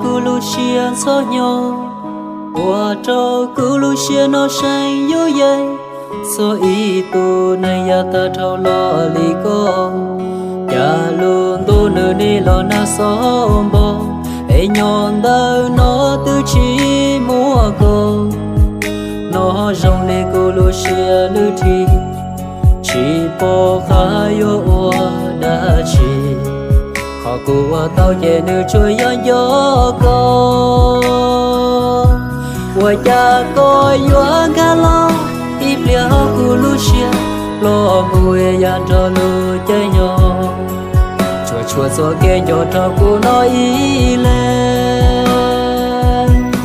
kuv lub siab ntxhov hnyo, ua rau kuv lub siab no seem yuj yees. Txhua ib tug neeg yav tag dhau los li koj, cas lub ntuj nws nim los nag xob npog, es nyob ntawm no twb tsis muaj koj. Nov zoo li kuv lub siab lwj dhi, tsis pom qab yuav ua dab tsi. Qhov kuv ua tau ces nws tsuas yog nco koj. Ua cas koj yuav nkag los ib pliag hauv kuv lub siab, los mus ya nrog lub caij nyoog, tsuas tshuav txoj kev nco rau kuv no ib leeg.